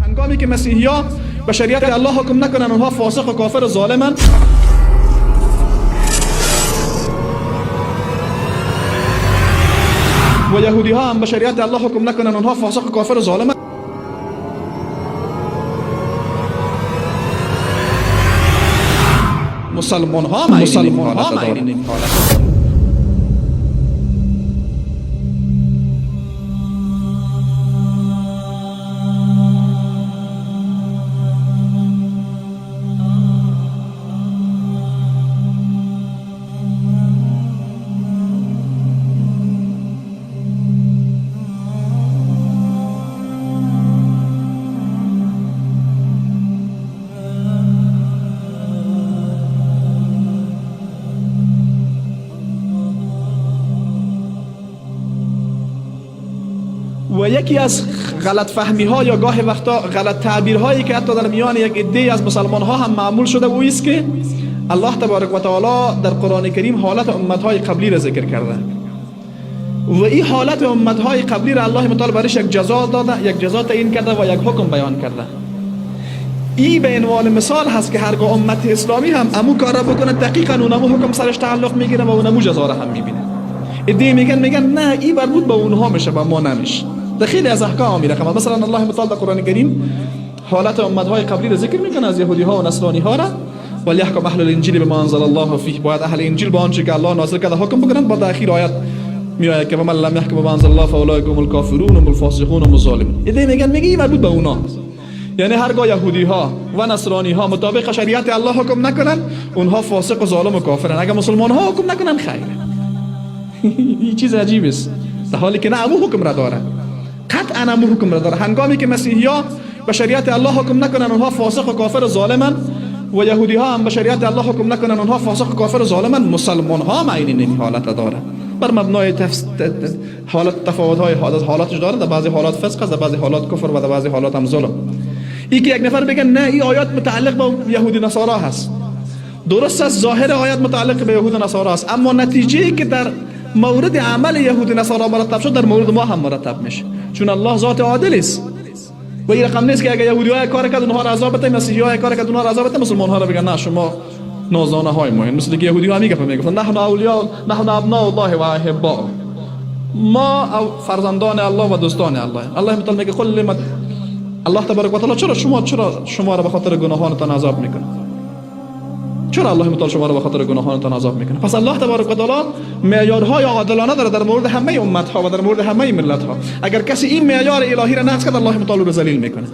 هنگامی که مسیحیا به شریعت الله حکم نکنن، اونها فاسق و کافر و ظالمن. و یهودی ها هم به شریعت الله حکم نکنن، اونها فاسق و کافر و ظالمن. مسلمان ها مسلمان ها. و یکی از غلط فهمی ها یا گاه وقتا غلط تعبیر هایی که حتی در میان یک عده از مسلمان ها هم معمول شده او است که الله تبارک و تعالی در قرآن کریم حالت امت های قبلی را ذکر کرده و این حالت امت های قبلی را الله متعال برش یک جزا داده، یک جزا تعیین کرده و یک حکم بیان کرده. این به عنوان مثال هست که هرگاه امت اسلامی هم امو کار را بکنه، دقیقاً اونمو حکم سرش تعلق میگیره و اونمو جزا را هم میبینه. عده میگن نه، این مربوط به اونها میشه و ما نمیشه. در خیلی از احکام می رقم، مثلا الله متعال در قرآن کریم حالت امتهای قبلی را ذکر میکنه از یهودی ها و نصرانی ها را، ولیحکم اهل الانجیل بما انزل الله فیه، باید اهل انجیل با آنچه که الله نازل کرده حکم بکنند. بعد اخیر آیت میآید که ومن لم یحکم بما انزل الله فاولئک هم الکافرون هم الفاسقون هم الظالمون. ایده میگن این مربوط به اونا، یعنی هرگاه یهودی ها و نصرانی ها مطابق شریعت الله حکم نکنن، اونها فاسق و ظالم و کافرن. اگر مسلمان ها حکم نکنن خیره. این چیز عجیب است، در حالی که نه، امو حکم را داره، قطعا امو حکم را داره. هنگامی که مسیحیا به شریعت الله حکم نکنن، اونها فاسق و کافر و ظالمن، و یهودی ها هم به شریعت الله حکم نکنن، اونها فاسق و کافر و ظالمن. مسلمان ها هم عین این حالت داره، بر مبنای حالت تفاوت های حالاتش داره. در بعضی حالات فسق است، در بعضی حالات کفر و در بعضی حالات هم ظلم. ای که یک نفر بگه نه، این آیات متعلق به یهودی نصارا هست، درست است، ظاهر آیات متعلق به یهود و نصارا است، اما نتیجه که در مورد عمل یهود نصارا مرتب شد در مورد ما هم مرتب میشه، چون الله ذات عادل است و این رقم نیست که اگر یهودی ها کار کرد اونها را عذاب بده، مسیحی ها کار کرد اونها را عذاب بده، مسلمان ها را بگن نه شما نازانه های ما. مثل که یهودی ها میگفتن نحن اولیاء، نحن ابناء الله و احباء، ما او فرزندان الله و دوستان الله. الله متعال میگه قل لما، الله تبارک و تعالی چرا شما را به خاطر گناهانتان عذاب میکنه؟ چرا الله متعال شما را به خاطر گناهانتان عذاب میکنه؟ پس الله تبارک و تعالی معیارهای عادلانه داره در مورد همه امت ها و در مورد همه ملت ها. اگر کسی این معیار الهی را نقض کرد، الله متعال رو ذلیل میکنه.